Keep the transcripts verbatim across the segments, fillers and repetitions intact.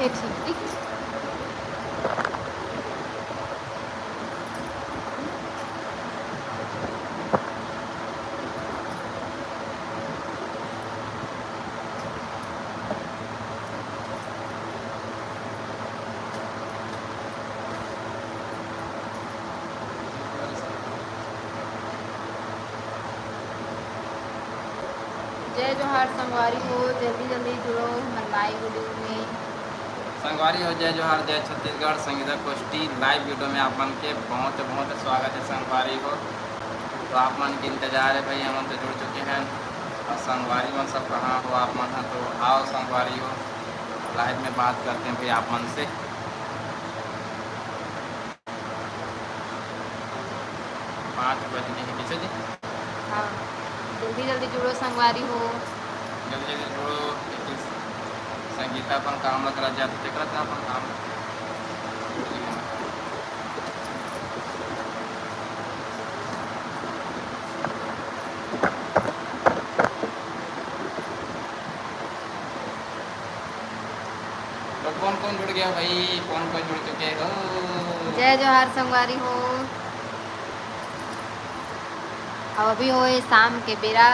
ठीक, ठीक। जय जोहार संगवारी हो, जल्दी जल्दी जुड़ो हमर live video में। संगवारी हो, जय जोहार, जय छत्तीसगढ़, संगीता कोष्टी live video में आप मन के बहुत बहुत स्वागत है संगवारी हो। तो आप मन के इंतजार है भाई, हमन तो जुड़ चुके हैं। और संगवारी मन सब कहाँ हो आप मन ह, तो आओ संगवारी हो, live में बात करते हैं भाई आप मन से। पाँच बज गए हैं, कैसे जी? हाँ, जल्दी जल्दी जुड़ो संगवारी हो। जल्दी जल्दी जुड़ो, लेकिन संगीता अपन काम में करा जाते, देखा था अपन काम। तो कौन कौन जुड़ गया भाई, कौन कौन जुड़ चुके हो? जय जोहार संगवारी हो। अब अभी होए शाम के बेरा,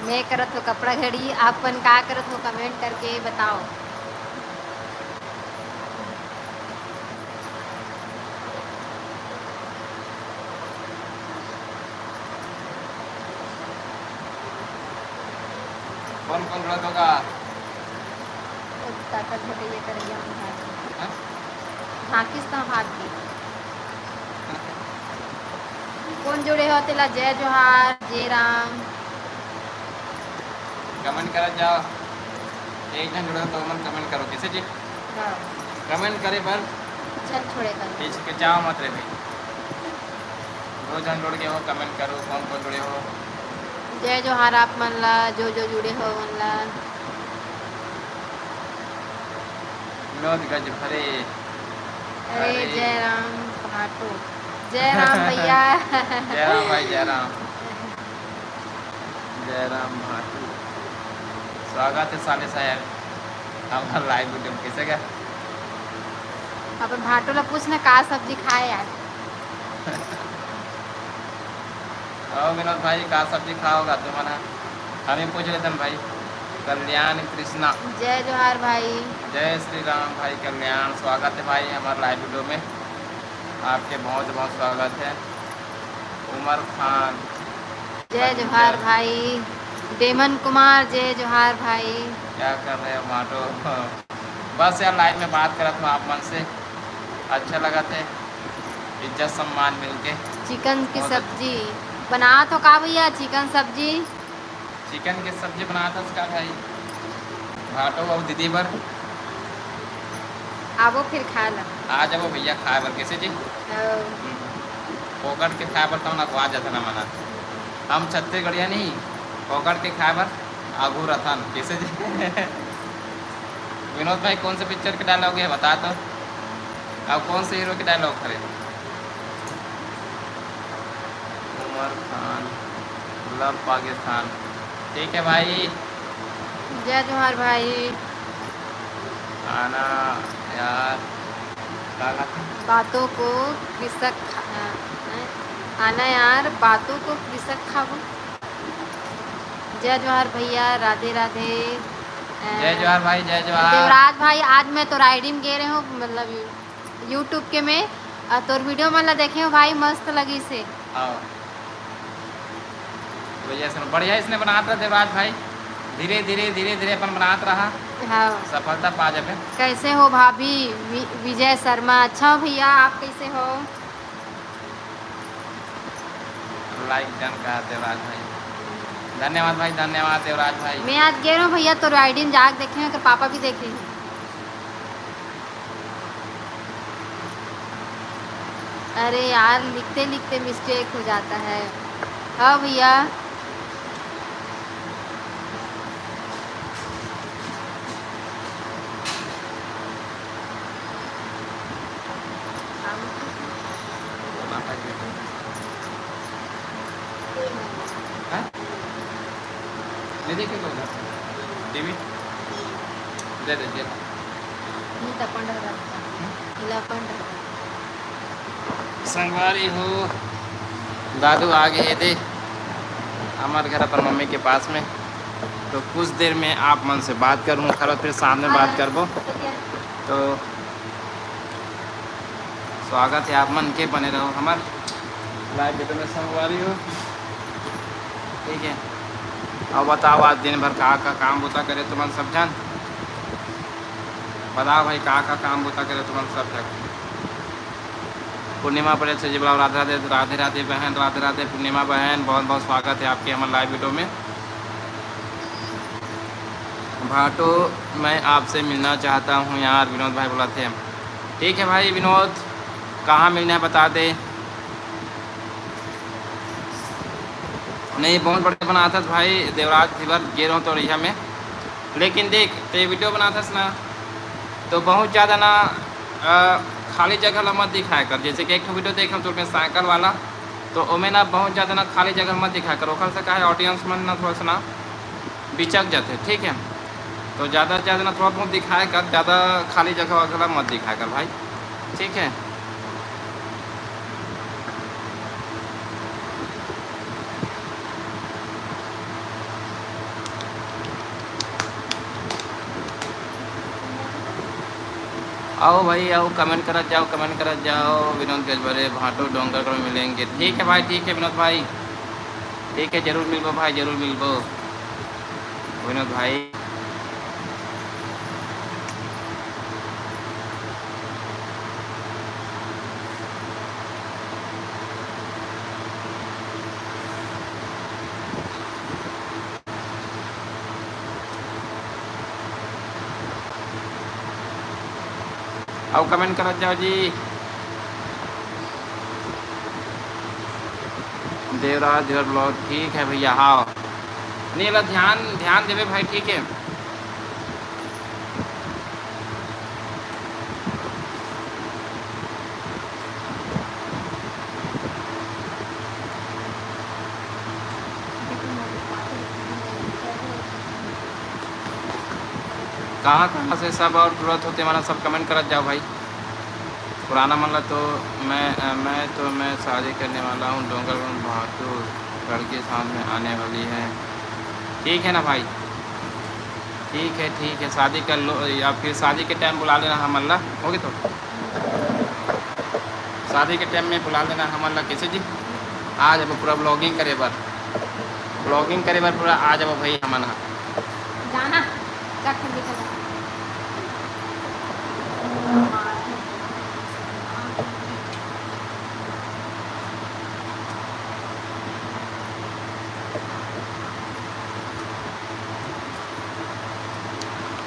मैं करत हो कपड़ा घड़ी, आप मन का करत हो comment करके बताओ। कौन कौन जुड़त होगा? ओ, काकर छोटे ये कर गया हम भाग। हाँ? हाँ, किस तरह भाग गई? कौन जुड़े हो तेला जय जोहार, जय राम। Comment करत जाओ, एक झन जुड़े हो तो मन comment करो, कैसे जी? हाँ। Comment करे बर झन छोड़े कर। हिचकिचाओ मत रे भाई। दो झन जुड़ गए हो, comment करो, कौन कौन जुड़े हो। जय जोहार आप मन ला, जो जो जुड़े हो मन ला। विनोद गज भरे। अरे अरे। जय राम भाटो। जय राम भैया। जय राम भाई, जय राम। जय राम भाटू। स्वागत है साले साहब। हमारा live video में कैसे गया? अपन भाटो ला पूछ ना का सब्जी खाए यार। आओ विनोद भाई, का सब्जी खाओगा तुमन ह? हमें पूछ लेते हैं भाई। कल्याण कृष्णा। जय जोहार भाई। जय श्री राम भाई कल्याण, स्वागत है भाई हमारे live video में। आपके बहुत बहुत स्वागत है। उमर खान। जय जोहार भाई। डेमन कुमार, जय जोहार भाई। क्या कर रहे हो माटो? बस यार, live में बात करत हूँ आप मन से, अच्छा लगत है, इज्जत सम्मान मिलके। Chicken की बहुत अच्छा। सब्जी बनात हो का भैया? Chicken सब्जी। Chicken के सब्जी बनात हस का भाई? भाटो अउ दीदी बर। आबो फिर खाए ला। आ जाबो भैया खाए बर, कैसे जी? हाँ। हम्म। फोकट के खाए बर तब ना आ जाता ना मना। हम छत्तीसगढ़िया नहीं, फोकट के खाए बर आगू रथन, कैसे जी? विनोद भाई, कौन से picture के dialogue है, बता तो। अब कौन से hero के dialogue हरे? उमर खान, love पाकिस्तान। ठीक है भाई। जय जोहार भाई। आना यार, का कहते? बातों को कृषक खा-, अ, आना यार, बातों को कृषक खाबो। जय जोहार भैया, राधे राधे। अ, जय जोहार भाई, जय जोहार। देवराज भाई, आज मैं तो रायडिम गे रहे हूँ, मतलब YouTube के में, अ, तोर video मन ला देखे हूँ भाई, मस्त लगिस हे। हाँ। भैया इसने बढ़िया इसने बनात रहा देवराज भाई, धीरे धीरे धीरे धीरे अपन बनात रहा। हाँ। सफलता पा जाबे। कैसे हो भाभी? वि-, विजय शर्मा, अच्छा हो भैया, आप कैसे हो? Like done कहा देवराज भाई। धन्यवाद भाई, धन्यवाद देवराज भाई। मैं आज गे रहे हूँ भैया, तो रायडिम जाके देखे हैं, तो पापा भी देखे हैं। अरे यार, लिखते लिखते mistake हो जाता है। हाँ भैया। हाँ? नहीं देखे तो उधर टीवी? दे दे, दे। संगवारी हो, दादू आ गए थे हमारे घर अपन मम्मी के पास में, तो कुछ देर में आप मन से बात करूँ, खरो फिर सामने बात करबो। तो स्वागत है आप मन के, बने रहो हमार लाइव वीडियो में संगवारी हो। ठीक है, अब बताओ आज दिन भर का का काम बुता करे तुमन सब झन? बताओ भाई, का का काम बुता करे तुमन सब झन? पूर्णिमा पटेल से जी बुलाओ, राधे राधे, राधे राधे बहन, राधे राधे पूर्णिमा बहन, बहुत बहुत स्वागत है आपके हमारे लाइव वीडियो में। भाटो, मैं आपसे मिलना चाहता हूँ यार, विनोद भाई बोला थे। ठीक है भाई विनोद, कहाँ मिलना है बता दे। नहीं, बहुत बढ़िया बनाथस भाई देवराज धीवर, गे रहो तो रहिया में। लेकिन देख, ते वीडियो बनाथस ना, तो बहुत ज़्यादा ना अ, खाली जगह ला मत दिखाया कर। जैसे कि एक ठो वीडियो देख हम तोर में साइकिल वाला, तो ओमे ना बहुत ज़्यादा ना खाली जगह मत दिखाया कर, ओखर से का है ऑडियंस मन ना थोड़ा सा ना बिचक जाते, ठीक है। तो ज़्यादा ज़्यादा ना थोड़ा बहुत दिखाया कर, ज़्यादा खाली जगह वगैरह मत दिखाया कर भाई, ठीक है। आओ भाई, आओ, कमेंट करत जाओ, कमेंट करत जाओ। विनोद गजबरे, भाटो डोंगरगढ़ में मिलेंगे। ठीक है भाई, ठीक है विनोद भाई, ठीक है, जरूर मिलबो भाई, जरूर मिलबो विनोद भाई। अउ कमेंट करत जाओ जी। देवराज देवर ब्लॉग, ठीक है भैया। हाँ, नहीं, एला ध्यान, ध्यान देवे भाई, ठीक है। कहाँ कहाँ से सब और जुड़त होते, हमारा सब कमेंट करत जाओ भाई। पुराना मन ला तो मैं, अ, मैं तो, मैं शादी करने वाला हूँ, डोंगरगढ़ भाटू लड़की साथ में आने वाली है। ठीक है ना भाई, ठीक है, ठीक है, शादी कर लो या फिर शादी के टाइम बुला लेना हमन ला, होगे तो शादी के टाइम में बुला लेना हमन ला। कैसे जी, आ जाबो पूरा ब्लॉगिंग करे बर, ब्लॉगिंग करे बर पूरा आ जाबो भाई हमन हा। जाना, जा कर लेकर जा।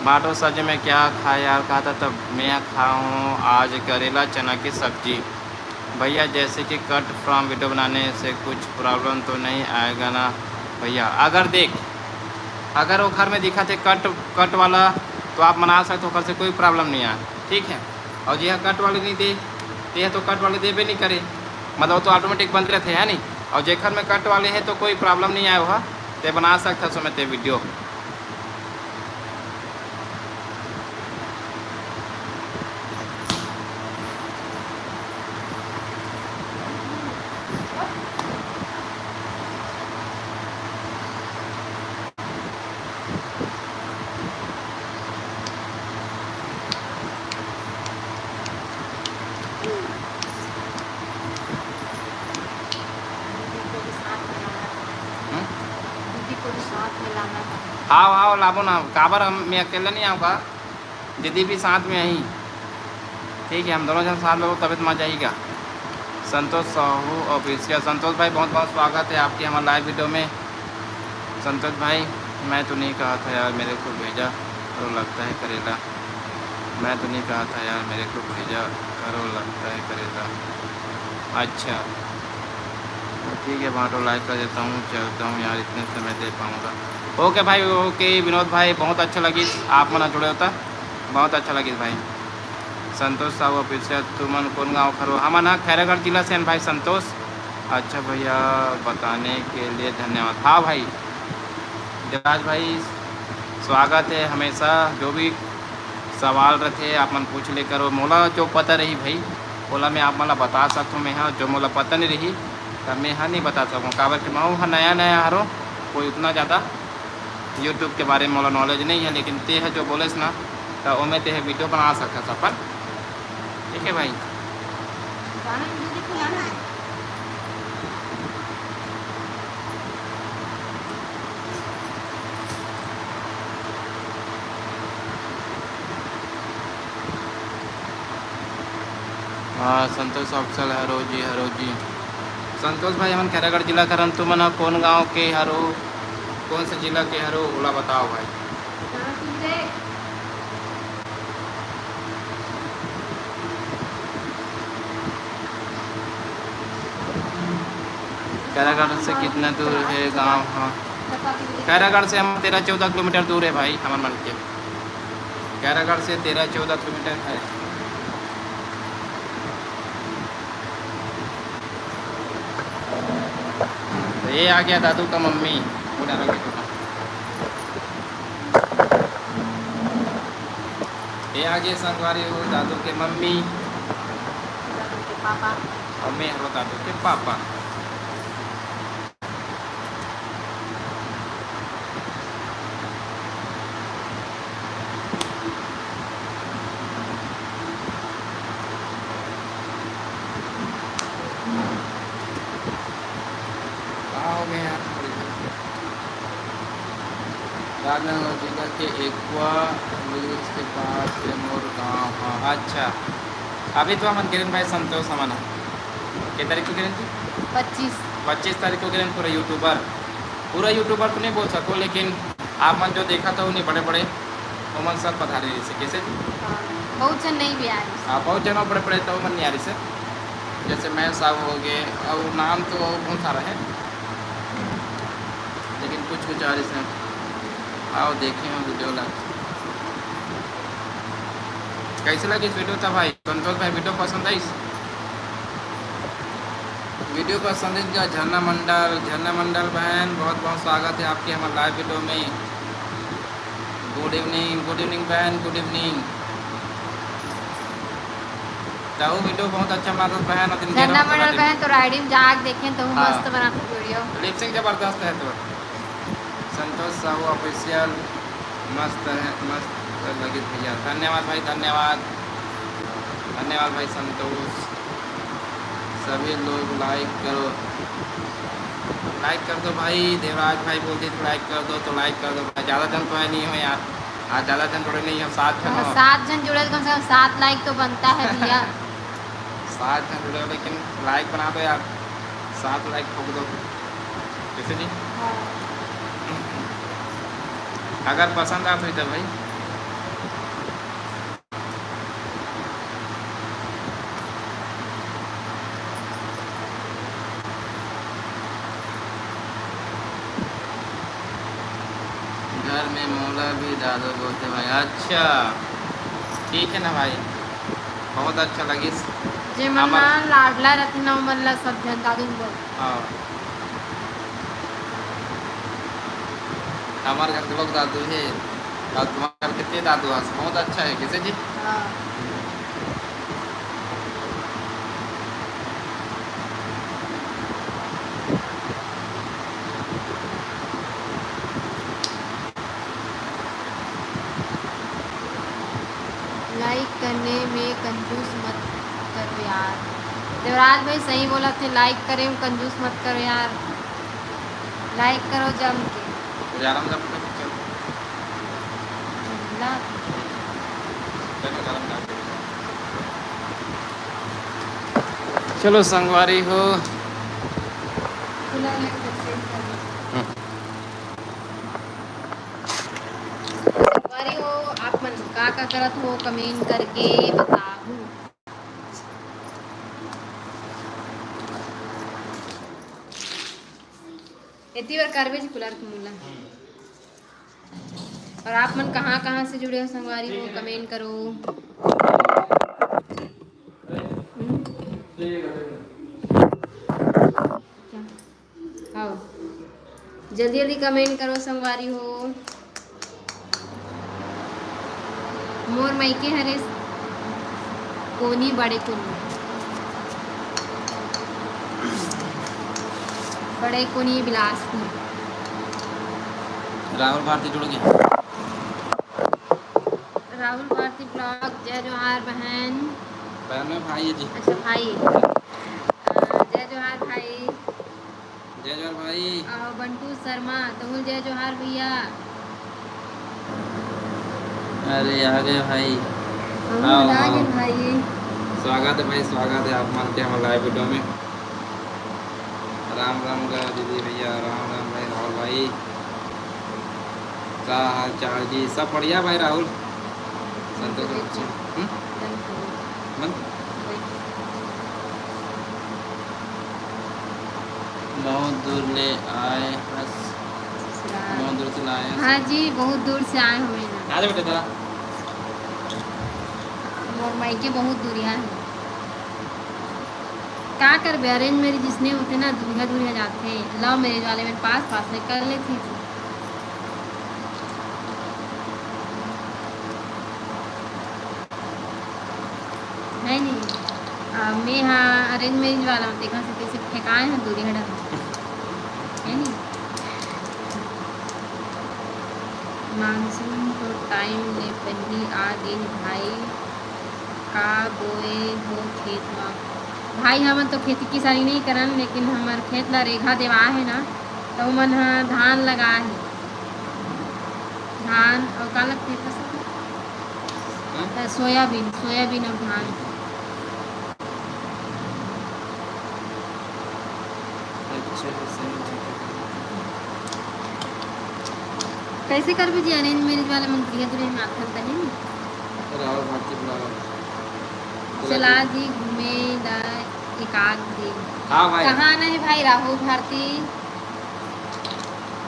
बाटो सब्जी में क्या खाए यार, कहा था तब मैं खाऊं आज करेला चना की सब्जी। भैया जैसे कि कट फ्रॉम वीडियो बनाने से कुछ प्रॉब्लम तो नहीं आएगा ना भैया? अगर देख, अगर वो घर में दिखा थे कट, कट वाला, तो आप बना सकते हो, घर से कोई प्रॉब्लम नहीं आए, ठीक है। और यह कट वाले नहीं दे, तो यह तो कट वाले देबे नहीं करे, मतलब वो तो ऑटोमेटिक बनते रहते हैं, है नहीं। और जेखर में कट वाले है तो कोई प्रॉब्लम नहीं आए, वह ते बना सकता समय ते वीडियो। हम्म? आओ, आओ, लाबो ना। काबर हम, मैं अकेला नहीं आऊँगा, दीदी भी साथ में आई। ठीक है, हम दोनों जन साथ में, तबियत मजा आएगा। संतोष साहू ऑफिशियल, संतोष भाई, बहुत बहुत स्वागत है आपके हमारे लाइव वीडियो में। संतोष भाई, मैं तो नहीं कहा था यार, मेरे को भेजा, तो लगता है करेला। मैं तो नहीं कहा था यार, मेरे को भेजा करो, लगता है करेगा। अच्छा, ठीक है, बांटो, लाइक कर देता हूँ, चलता हूँ यार, इतने समय दे पाऊँगा। ओके भाई, ओके विनोद भाई, बहुत अच्छा लगी आप मन जुड़े होता, बहुत अच्छा लगी भाई। संतोष साहू ऑफिशियल, तुमन कौन गाँव खरो? हमन हा खैरागढ़ जिला से हन भाई संतोष। अच्छा भैया, बताने के लिए धन्यवाद। हाँ भाई, देवराज भाई, स्वागत है हमेशा, जो भी सवाल रथे, आप मन पूछ ले करो। मोला जो पता रही भाई, ओला मैं आप मन ला बता सकथों। मैं हा जो मोला पता नहीं रही, त मैं हा नहीं बता सकूँ, काबर कि मैं हा नया नया हरो, कोई उतना ज़्यादा YouTube के बारे में मोला नॉलेज नहीं है। लेकिन ते ह जो बोलेस ना, त ओमे ते ह वीडियो बना सकत अपन। ठीक है भाई। हाँ, संतोष ऑफिशियल हरो जी, हरो जी। संतोष भाई, हमन खैरागढ़ जिला के हरन, तुमन ह कौन गांव के हरो, कौन से जिला के हरो, ओला बताओ भाई। खैरागढ़ से कितना दूर है गांव? हाँ, खैरागढ़ से हम तेरह चौदह किलोमीटर दूर है भाई, हमन मन के। खैरागढ़ से तेरह चौदह किलोमीटर है। तो ये आ गया दादू का मम्मी, वो डाला गया। ये आ गए संगवारी हो दादू के मम्मी, दादू के पापा। और मैं हूँ दादू के पापा। का हो गया यार? राजनांदगांव जिला के एकवा village के पास के मोर गांव। हाँ, अच्छा। अभी तो हमन गिरन भाई संतोष हमन ह। के तारीख को गिरन जी? पच्चीस। पच्चीस तारीख को गिरन पूरा YouTuber। पूरा YouTuber तो नहीं बोल सको, लेकिन आप मन जो देखा था उन्हीं बड़े बड़े, ओमन सब पधारे रहिस हे। कैसे जी? हाँ, बहुत झन नहीं भी आए। हाँ, बहुत झन बड़े बड़े तो ओमन नहीं आ रहिस हे। जैसे मैं साहब हो गए, और नाम तो बहुत सारा है, लेकिन कुछ कुछ आ रहिस हे। आओ देखे हो वीडियो ला। कैसे लगिस वीडियो था भाई? संतोष भाई, वीडियो पसंद आइस? वीडियो पसंद आइस का? झरना मंडल, झरना मंडल बहन, बहुत बहुत स्वागत है आपके हमारे लाइव वीडियो में। गुड इवनिंग, गुड इवनिंग बहन, गुड इवनिंग। तहू वीडियो बहुत अच्छा बनात हस बहन, अतिन झरना मंडल बहन, तो आईडी में जाके देखें, तो हाँ। मस्त बनात वीडियो। लिप सिंक जबरदस्त है तो। संतोष साहू ऑफिशियल, मस्त है, मस्त लगिस भैया। धन्यवाद भाई, धन्यवाद, धन्यवाद भाई संतोष। सभी लोग लाइक करो, लाइक कर दो भाई। देवराज भाई बोल दिस लाइक कर दो, तो लाइक कर दो भाई। ज़्यादा झन तो है नहीं हो यार, आज ज़्यादा झन जुड़े नहीं हो, सात झन हाँ, हो। सात झन जुड़े, कम से कम सात लाइक तो बनता है भैया। सात झन जुड़े हो, लेकिन लाइक बना दो यार, सात लाइक ठोक दो। कैसे जी? हाँ। अगर पसंद आत होही तो भाई। घर में मोला भी दादू बोलथे भाई। अच्छा, ठीक है ना भाई, बहुत अच्छा लगिस। जे मन हमर ला लाडला रथे ना, ओमन ला सब झन दादू बोल। हाँ। हमार घर के लोग दादू है, और तुम्हारे घर के ते दादू हस, बहुत अच्छा है। कैसे जी? हाँ। लाइक करने में कंजूस मत करो यार। देवराज भाई सही बोलथे, लाइक करे में कंजूस मत करो यार, लाइक करो जम के। जा रहा हूँ, जा रहा हूँ। ला। चलो संगवारी हो। संगवारी हो, आप मन का का करत हो, कमेंट करके बताहू। एती बर करबे जी कुलर के मुला। और आप मन कहाँ कहाँ से जुड़े हो संगवारी हो, कमेंट करो। हम्म। क्या? आओ, जल्दी जल्दी कमेंट करो संगवारी हो। मोर मायके हरे कोनी, बड़े कोनी, बड़े कोनी, बिलासपुर। राहुल भारती जुड़ गया। राहुल भारती ब्लॉग, जय जोहार बहन। बहन में भाई है जी। अच्छा, भाई। अ, जय जोहार भाई। जय जोहार भाई। अ, बंटू शर्मा, तहुल जय जोहार भैया। अरे, आ गए भाई। हम आओ, आ गए आओ। भाई। स्वागत है भाई, स्वागत है आप मन के हमर लाइव वीडियो में। राम राम गा दीदी भैया, राम राम भाई राहुल भाई। का हाल चाल जी? सब बढ़िया भाई राहुल? संतोष, अच्छा। हम्म? मन? बहुत दूर ले आए हस। ससुराल। बहुत दूर से लाए हस। हाँ जी, बहुत दूर से आए हुए हैं। आ जा बेटा, इधर आ। मोर मायके बहुत दूरिया है। का करबे, arrange marriage जिसने होते ना, दूरिया दूरिया जाते, love marriage वाले में पास पास में कर लेते। है नहीं? आ, मैं हाँ arrange marriage वाला हूँ, तेखर से तैसे फेंकाए हैं दूरी हटा, है नहीं? मानसून तो टाइम ले पहली आ गे भाई, का बोए हो खेत मा? भाई, हमन तो खेती किसानी नहीं करन, लेकिन हमर खेत ला रेघा देवा है ना, तो ओमन ह धान लगा है। धान अउ का लगथे फसल? हाँ? अ, सोयाबीन, सोयाबीन अउ धान। अच्छा, सही बात है। कैसे करबे जी, arrange marriage वाला मन बढ़िया दुल्हन माथन तहे। राहुल भारती बुला रहा। चला जी घूमे ला एक आध दिन। हाँ भाई। कहाँ आना है भाई राहुल भारती?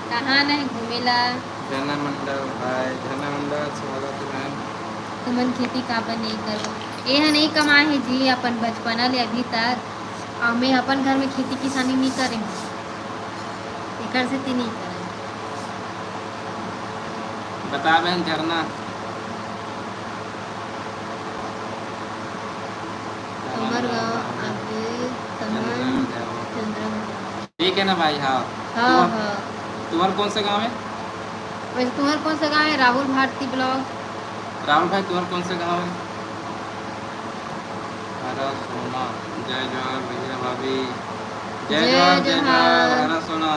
कहाँ न हे घूमे ला? झरना मंडल, हाय, झरना मंडल, स्वागत है बहन। तुमन खेती काबर नहीं करो? ए ह नहीं कमाए हे जी अपन बचपना ले अभी तक, अउ मैं अपन घर में खेती किसानी नहीं करे हूँ, एकर सेती नहीं करे। बता बहन, झरना। हमर गाँव आगे तमन चंद्रा में जाओ। चंद्रा में जाओ। ठीक है ना भाई? हाँ। हाँ, तुम्हार, हाँ। तुम्हार कौन सा गाँव है? वैसे तुम्हार कौन सा गाँव है? राहुल भारती ब्लॉग। राहुल भाई, तुम्हार कौन सा गाँव है? हरा सोना, जय जोहार भैया भाभी। जय जय जोहार, जय जोहार। जोहार, हरा सोना,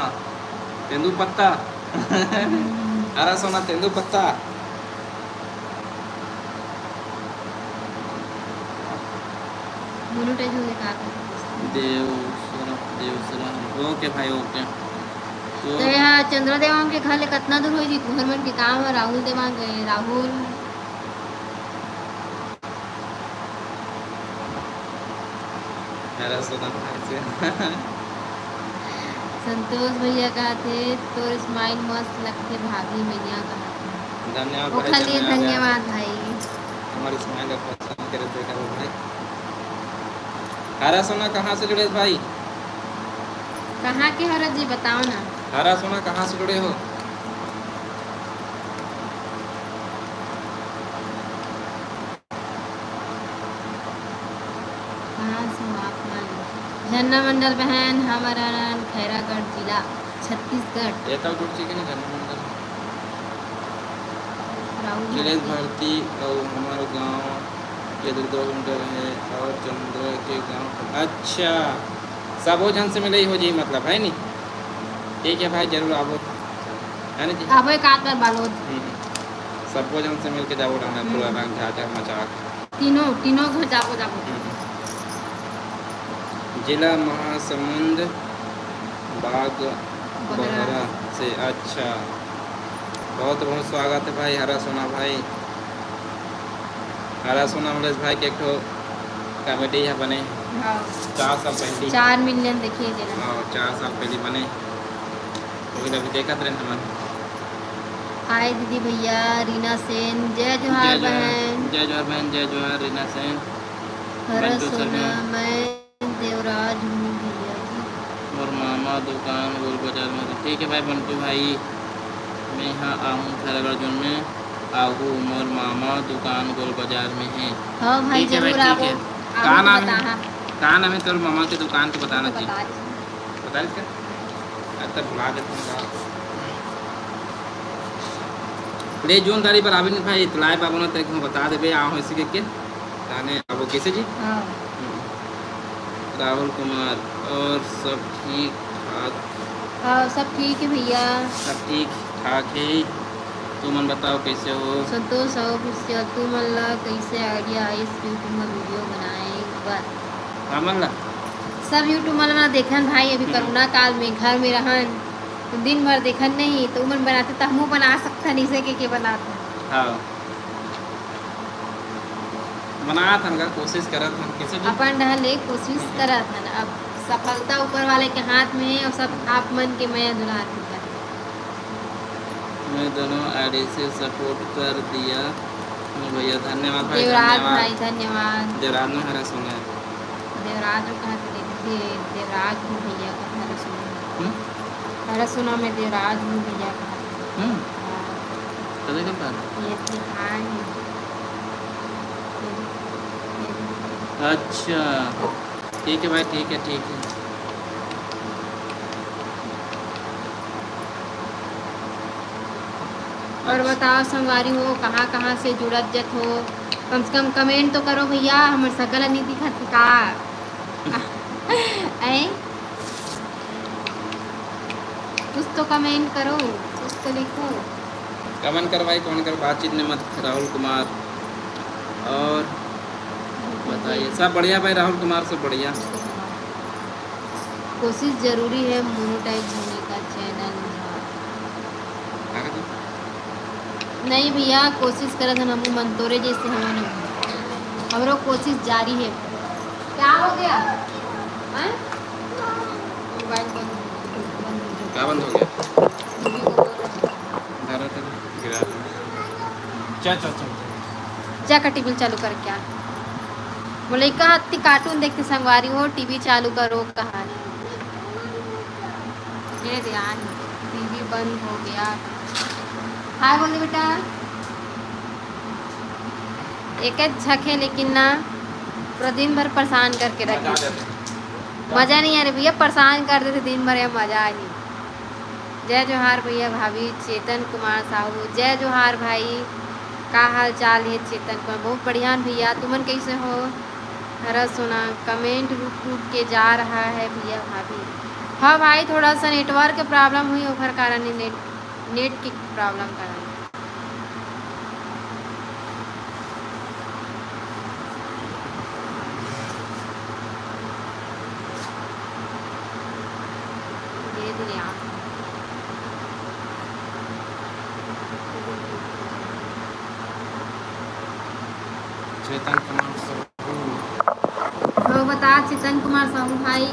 तेंदू पत्ता। हम्म। हरा सोना, तेंदू पत्ता। Monetize होगे का? देवसरा, देवसरा। OK भाई, OK। तो तो यहाँ चंद्रा देवांग के घर ले कतना दूर होही जी? तुहर मन के गाँव ह राहुल देवांग, ए, राहुल। मेरा सुना भाई से। संतोष भैया कहत हे, "तोर smile मस्त लगथे भाभी," मैया कहत हे। धन्यवाद भाई, ओखर लिए धन्यवाद। धन्यवाद भाई। हमारी smile ला पसंद करे तो देखा भाई। हरा सोना कहाँ से जुड़े भाई? कहाँ के हरा जी, बताओ ना। हरा सोना कहाँ से जुड़े हो? कहाँ से हो आप मन? झरना मंडल बहन, हमर आनंद खैरागढ़ जिला, छत्तीसगढ़। एकर गुड़ चिकन झरना मंडल। राहुल जिलेश भारती। भारती अउ हमर गांव के दू किलोमीटर हे अउ चंद्रा के गांव। अच्छा, सबो झन से मिलई हो जी, मतलब, है नी? ठीक है भाई, जरूर आबो, है ना जी? आबो एक आध बार बालोद। हम्म। सबो झन से मिलके जाबो रंगनाथपुर, हम्म। रंग झाझा मचाक। तीनों, तीनों घर जाबो, जाबो। हम्म। जिला महासमुंद, बाग बहरा। बहरा से। अच्छा, बहुत बहुत स्वागत है भाई, हरा सोना भाई। हरा सोना मलेश भाई के एक ठो comedy है बने। हाँ। चार साल पहली। चार million देखिए जेला। हाँ, चार साल पहली बने। वही अभी देखत रहे हमन। हाय दीदी भैया, रीना सेन, जय जोहार जय जोहार, बहन। जय जोहार बहन, जय जोहार रीना सेन। हरा बंटू सोना, शर्मा। मैं देवराज हूँ भैया जी। मोर मामा दुकान गोल बाजार में। ठीक है भाई बंटू भाई, मैं यहाँ आऊँ खैरागढ़ जोन में। आहू, मोर मामा दुकान गोल बाजार में हे। हाँ भाई, ठीक है भाई, जरूर ठीक आवो, है। आवो का तो नाम है? बताहा। का नाम है तोर मामा के दुकान के, बताना जी। बता दे। बता दे क्या? अब तक भुला देते हैं। ले जून तारीख पर आवे नहीं भाई, तो लाइव आबो ना, तेरे को बता देबे, आओ ऐसे करके। ताने आबो कैसे जी? हाँ। हम्म। राहुल कुमार, और सब ठीक ठाक? हाँ, सब ठीक है भैया। सब ठीक ठाक है। तुमन बताओ कैसे हो? संतोष साहू ऑफिशियल, तुमन ला कैसे आइडिया आइस YouTube में वीडियो बनाए बर? हमन ला? सब YouTube वाला मन देखन भाई, अभी हम्म। कोरोना काल में घर में रहन, तो दिन भर देखन नहीं, तो उमन बनाते तो हमहू बना सकथन, इसे के, के बनात हन। हाँ। बनात हन का, कोशिश करत हन, कैसे भी। अपन डहर ले कोशिश हम्म। करत हन। अब सफलता ऊपर वाले के हाथ में है, और सब आप मन के मया दुलार के ऊपर। मैं दोनों आईडी से सपोर्ट कर दिया हूँ भैया, धन्यवाद भाई, देवराज धन्यवाद। भाई, धन्यवाद। देवराज में हरा सुना है। देवराज कहा थे, दे-, देवराज हूँ भैया का हरा सुना। हम्म? हरा सुना मैं देवराज हूँ भैया का। हम्म? हाँ। कदे का था? ये थे, हाँ, ये। ये, ये। अच्छा। ठीक है भाई, ठीक है, ठीक है। और अच्छा। बताओ संगवारी हो, कहाँ कहाँ से जुड़त जत हो, कम से कम कमेंट तो करो भैया, हमर सकल नहीं दिखत हे का? ऐ? कुछ तो कमेंट करो, कुछ तो लिखो। कमेंट कर भाई, कमेंट कर, बातचीत में मत, राहुल कुमार। और बताइए, सब बढ़िया भाई राहुल कुमार, सब बढ़िया। कोशिश जरूरी है मोनेटाइज होने का चैनल में। का कहत हस? नहीं भैया, कोशिश करत हन हमू मन, तोरे जैसे हमन, हमरो कोशिश जारी है। क्या हो गया? हैं? मोबाइल बंद हो गया, बंद हो गया। का बंद हो गया? टीवी को बोल रहे हैं। धरा था, गिरा था। चल, चल, चल, चल। जा का टीवी चालू करके आ। बोले, "का हत्ती कार्टून देखते संगवारी हो, टीवी चालू करो," कहा। ये ध्यान, टीवी बंद हो गया। हाय बोल दे बेटा। एक झक है लेकिन ना, पूरा दिन भर परेशान करके रखे। मजा नहीं आ रहा भैया, परेशान कर देते दिन भर, ये मजा ही। जय जोहार भैया भाभी, चेतन कुमार साहू, जय जोहार भाई। का हाल चाल है चेतन कुमार? बहुत बढ़िया भैया, तुमन कैसे हो? हरा सोना, कमेंट रुक रुक के जा रहा है भैया भाभी। हाँ भाई, थोड़ा सा नेटवर्क के प्रॉब्लम हुई, ओकर कारण ही नेट, नेट के प्रॉब्लम कारण। ये दिया। चेतन कुमार साहू। हो बता चेतन कुमार साहू भाई,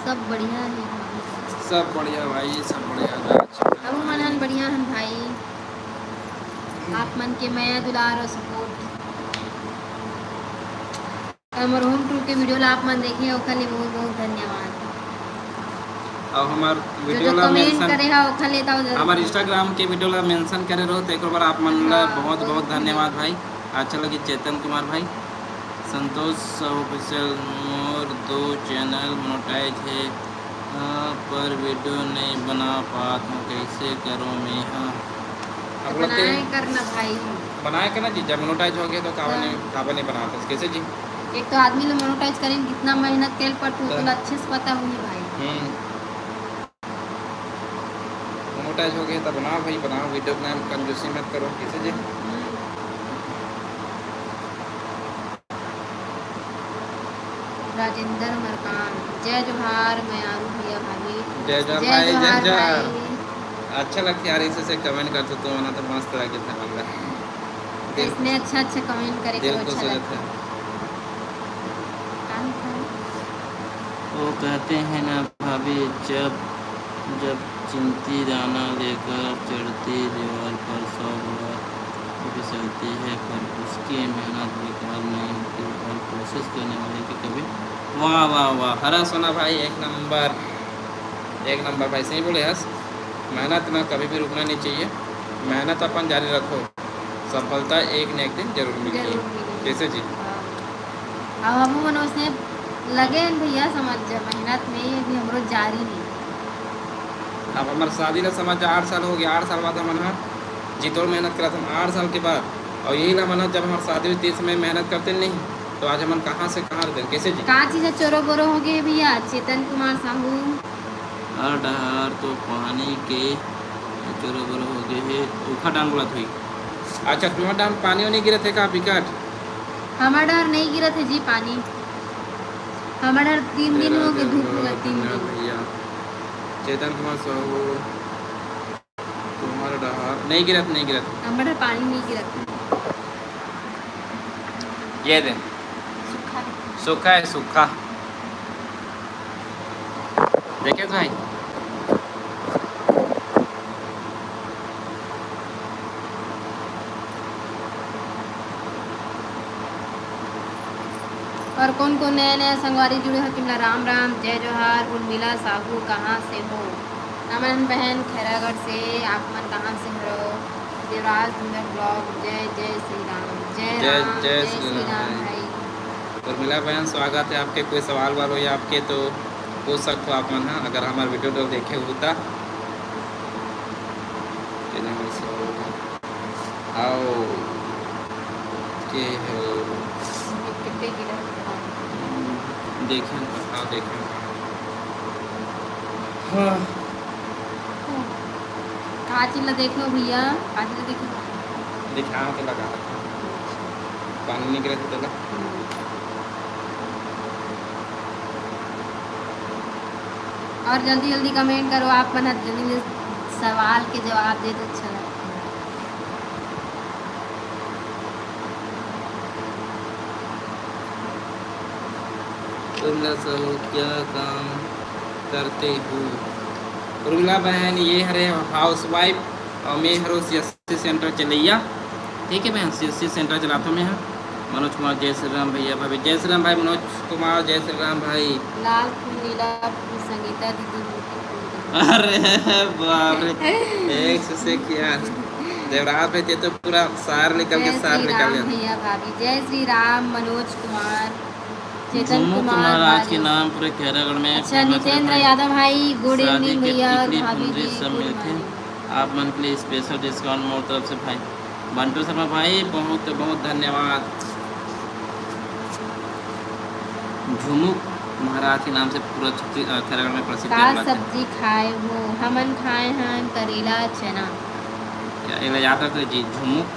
सब बढ़िया है भाई? सब बढ़िया भाई, सब बढ़िया है। अब मनन बढ़िया हन भाई, आप मन के मया दुलार और सपोर्ट। हमर होम टूर के वीडियो ला आप मन देखे, ओखर लिए बहुत बहुत धन्यवाद। और हमार जो वीडियो जो ला कमेंट मेंशन, करे हा, ओखर लिए तो जरूर हमार Instagram के वीडियो ला मेंशन करे रहो, तो एक बार आप मन ला हाँ, बहुत बहुत बहुत धन्यवाद भाई। अच्छा लगी चेतन कुमार भाई, संतोष ऑफिशियल, मोर दो चैनल मोनेटाइज है, हाँ, पर वीडियो नहीं बना पात हूँ, कैसे करूँ मैं? हाँ, तो आप लोग के बनाए करना भाई। बनाए करना जी, जब मोनेटाइज हो गया तो काबर हाँ। नहीं, काबर नहीं बनाते, कैसे जी? एक तो आदमी ला मोनेटाइज करें, कितना मेहनत करे पड़थे, तो तोला अच्छे से पता होही भाई। हम्म। मोनेटाइज हो गया तो बनाओ भाई, बनाओ, वीडियो बनाए में कंजूसी मत करो, कैसे जी? हम्म। राजेंद्र मरकाम, जय जोहार, मयारू भैया भाभी। जय जोहार जय भाई, जय जोहार जोहार। भाई। अच्छा लगता है यार, इसे से कमेंट करते तो ना, तो मस्त लगे था बंदा। दिल, इसने अच्छा अच्छा कमेंट करे दिल तो खुश हो अच्छा जाता लगता है। है। वो कहते हैं ना भाभी, जब जब चिंती दाना लेकर चढ़ती दीवार पर सौ बार फिसलती है, पर उसकी मेहनत बेकार नहीं होती और कोशिश करने वाले की कभी। वाह, वाह, वाह, हरा सोना भाई, एक नंबर, एक नंबर भाई, सही बोले हस। मेहनत ना कभी भी रुकना नहीं चाहिए। मेहनत अपन जारी रखो, सफलता एक न एक दिन जरूर मिलही। जरूर मिलही। कैसे जी? हाँ। अब हमू मन उसने लगे हैं भैया, समझ जा, मेहनत में अभी हमरो जारी नहीं। अब हमार शादी ला समझ जा, आठ साल हो गया, आठ साल बाद हमन ह जितोड़ मेहनत करत हन, आठ साल के बाद। और यही ला मन ह जब हमार शादी हुई, तीस समय मेहनत करते नहीं, तो आज हमन कहाँ से कहाँ रहते, कैसे जी? का चीज है चोरो बोरो हो गए भैया? चेतन कुमार साहू। हर डहर तो पानी के चोरो बोरो हो गए हे, ओखर डांड बोलत हुई। अच्छा, तुम्हार डांड पानी नहीं गिरत है का बिकट? हमार डहर नहीं गिरत है जी पानी, हमार डहर तीन दिन हो गए, धूप हो गए तीन दिन। भैया चेतन कुमार साहू, तुम्हार डहर नहीं गिरत, नहीं गिरत। हमार डहर पानी नहीं गिरत। ये दे। सूखा है। सूखा है, सूखा। देखे भाई? और कौन कौन नया नया संगवारी जुड़े हो, तिमला राम राम, जय जोहार। उर्मिला साहू कहाँ से हो? नमन बहन खैरागढ़ से। आप मन कहाँ से हो? देवराज धुंधर ब्लॉग, जय जय श्री राम। जय जय राम, जय जय श्री श्री राम राम भाई। भाई। उर्मिला बहन, स्वागत है आपके। कोई सवाल वाल हो या आपके तो पूछ सकते हो आप मन, हाँ, अगर हमारे वीडियो तो देखे हो तो। आओ, के हो? देखें, आओ देखें। हाँ। का चीज ला देखे हो भैया? का चीज ला देखे हो? दिखा के लगा रखा। पानी निकले तो तेला। और जल्दी जल्दी कमेंट करो, आप मन ह जल्दी जल्दी सवाल के जवाब दे तो अच्छा लगता है। उर्मिला साहू, क्या काम करते हो? उर्मिला बहन, ये हरे हाउसवाइफ और मैं हरो सीएससी सेंटर चलैया। ठीक है बहन, सीएससी सेंटर चलाता मैं, हाँ। मनोज कुमार, जय श्री राम भैया भाभी, जय श्री राम भाई मनोज कुमार, जय श्री राम भाई। लाल फूल, नीला फूल, संगीता दीदी, मोती फूल। अरे बाप रे, एक से, से किया। देवराज भाई, ते तो पूरा सार निकल के, जय सार श्री निकल राम गया। भैया भाभी, जय श्री राम मनोज कुमार, चेतन झुमुक कुमार महाराज के बारिश। नाम पूरे खैरागढ़ में अच्छा, famous है नितेंद्र भाई। यादव भाई, good शादी evening के भैया, टिकली भाभी फुलझड़ी जी, सब good मिलथे। Morning। आप मन के लिए special discount मोर तरफ से भाई। बंटू शर्मा भाई, बहुत बहुत धन्यवाद। झुमुक महाराज के नाम से पूरा छत्ती-, अ, खैरागढ़ में प्रसिद्ध का है। सब्जी खाए हो? हमन खाए हैं करेला, चना। क्या, एला याद रख लीजिए, झुमुक,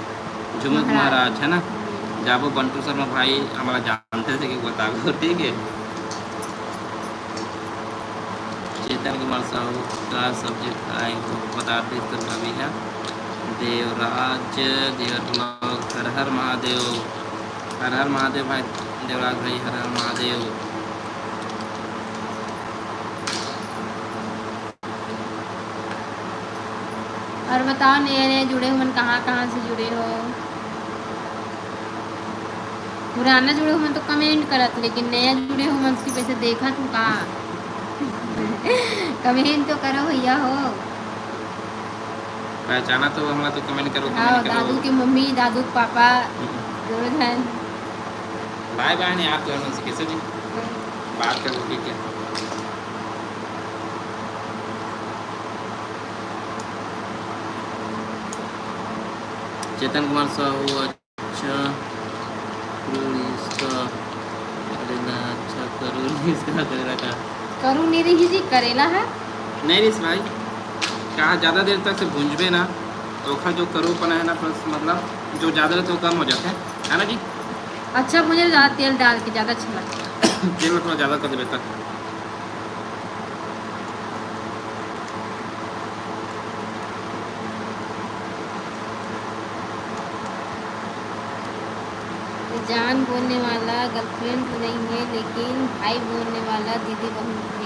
झुमुक महाराज। महाराज, है ना? हम्म। जाबो बंटू शर्मा भाई, हमारा जानते थे कि बताबो, ठीक है। चेतन कुमार साहू का सब्जी खाए हो, बताते तो भाभी है। देवराज, देवर ब्लॉग, हर हर महादेव, हर हर महादेव भाई, देवराज भाई, हर हर महादेव। और बताओ, नए नए जुड़े हो मन, कहाँ कहाँ से जुड़े हो? पुराना जुड़े हो मन तो कमेंट करत, लेकिन नया जुड़े हो मन सिर्फ ऐसे देखत हो का? कमेंट तो करो भैया हो। पहचाना तो हमला तो कमेंट करो, हाँ, कमेंट करो। दादू के मम्मी, दादू के पापा, हम्म। दोनों झन। बाय बाय नहीं, आप दोनों से कैसे जी? बात करो, ठीक है। चेतन कुमार साहू, अच्छा, करूँ इसका करेला, अच्छा, करूँ इसका करेला का। करू नहीं रही जी, करेला है। नहीं रिस भाई, कहा ज़्यादा देर तक से भूंजबे ना, तो ओखर जो करूपना है ना, प्लस मतलब जो ज़्यादा रहता है, वो कम हो जाता है, है ना जी? अच्छा, मुझे ज़्यादा तेल डाल के ज़्यादा अच्छा लगता है। तेल में थोड़ा ज़्यादा कर देबे तक। जान बोलने वाला गर्लफ्रेंड तो नहीं है, लेकिन भाई बोलने वाला दीदी बहुत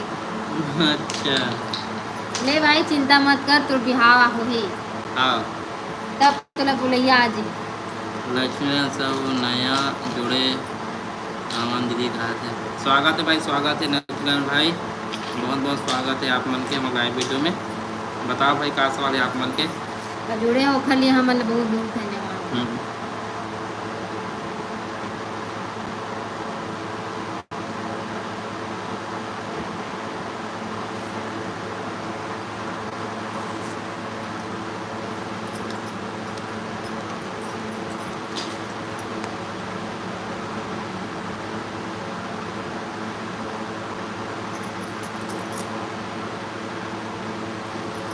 है। अच्छा। ले भाई, चिंता मत कर, तोर बिहाव होही। हाँ। तब तोला बुलैया आ जी। लक्ष्मीकांत साहू नया जुड़े हवन दीदी, कहा थे। स्वागत है भाई, स्वागत है लक्ष्मीकांत भाई, बहुत बहुत स्वागत है आप मन के हमारे लाइव वीडियो में। बताओ भाई, का सवाल है आप मन के? जुड़े हो, ओखर लिए हमन ल बहुत बहुत धन्यवाद। हम्म।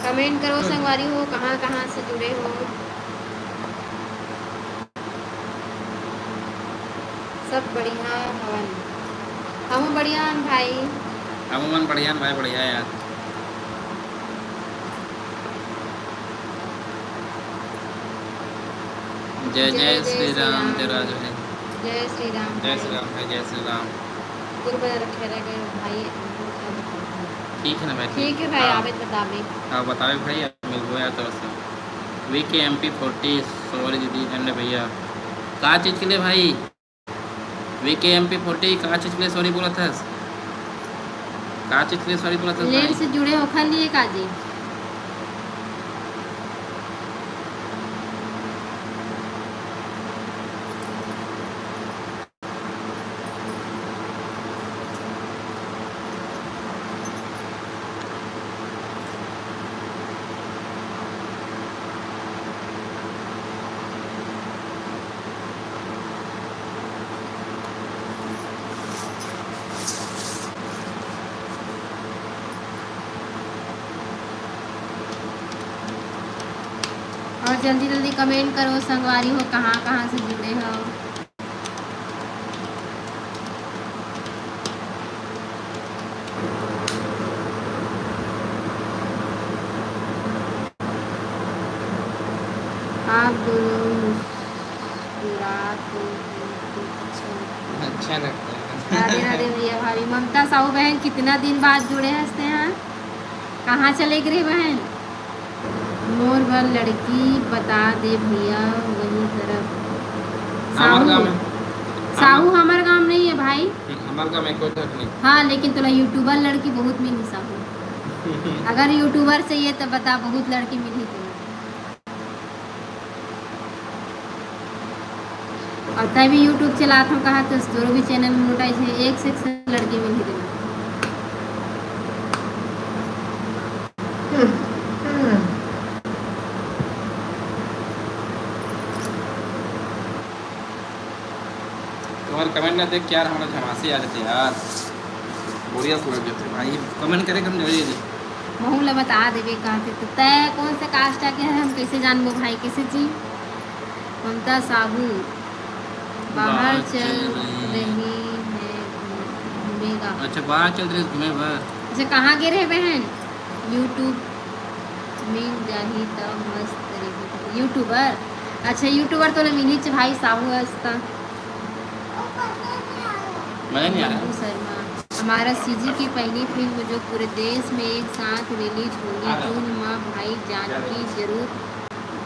Comment करो संगवारी हो, कहाँ कहाँ से जुड़े हो। सब बढ़िया हवन। हमू बढ़िया हन भाई। हमू मन बढ़िया हन भाई, बढ़िया यार। जय जय जय जय श्री श्री राम, राम। देवराज भाई। जय श्री राम जय भाई। श्री राम भाई, जय श्री राम। गुरु बना रखे रह गए भाई, हमको क्या बताऊं? ठीक है ना भाई, ठीक है भाई, हाँ। आवे तो बतावे। हाँ, बतावे भाई, मिलबो यार तो बस। V K M P forty, sorry दीदी, अन्य भैया। का चीज के लिए भाई? V K M P forty, का चीज के लिए sorry बोलत हस? का चीज के लिए sorry बोलत हस late भाई? से जुड़े हो, खा लिए का जी? और जल्दी जल्दी comment करो संगवारी हो, कहाँ कहाँ से जुड़े हो। आप दोनों मुस्कुरा तो बिल्कुल अच्छा लगता है। अच्छा लगता है। राधे राधे भैया भाभी। ममता साहू बहन, कितना दिन बाद जुड़े हंसते हैं, कहाँ चले गए बहन? मोर बर लड़की बता दे भैया, वही तरफ। हमार साहू, गाँव में। साहू हमार गाँव नहीं है भाई। हमार गाँव में कोई ठक नहीं। हाँ, लेकिन तोला YouTuber लड़की बहुत मिली साहू। अगर YouTuber चाहिए तो बता, बहुत लड़की मिली तुमला। और तै भी YouTube चलात हूँ कहा तो तोरो भी channel monetize है, एक से एक से लड़की मिली तुमला। तुम्हारे comment ना देख के यार, हमारा झमासी आ जाते यार, बोरियत लग जाते भाई, comment करे कम जरूरी है। महू ला बता देबे कहते तो तै कौन से caste के है, हम कैसे जानबो भाई, कैसे जी? ममता साहू बाहर बाहर चल चल रही रही है घूमेगा। अच्छा, बाहर चल रही है घूमे बर। अच्छा, कहाँ गे रहे बहन? YouTube मिल जाही त मस्त रही। YouTuber? अच्छा, YouTuber तो ले मिली भाई साहू हस त। मजा नहीं आ रहा। रिंकू शर्मा, हमारा CG की पहली फिल्म जो पूरे देश में एक साथ release होगी जून माह, भाई जानकी जरूर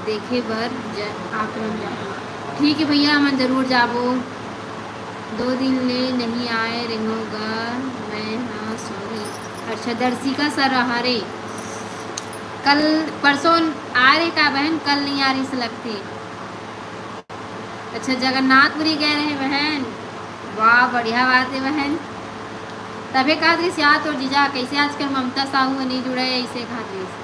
देखे बर ज-, आप मन जाबो। ठीक है भैया, हमन जरूर जाबो। दो दिन ले नहीं आए रहोगा मैं, हाँ sorry। अच्छा, दर्शिका सर रहा रे, कल परसों आ रहे का बहन, कल नहीं आ रही से लगती। अच्छा, जगन्नाथपुरी गए रहे बहन, वाह, बढ़िया बात है बहन। तभे कहत रहिस यार तोर जीजा, कैसे आजकल ममता साहू ह नहीं जुड़े, ऐसे कहत रहिस।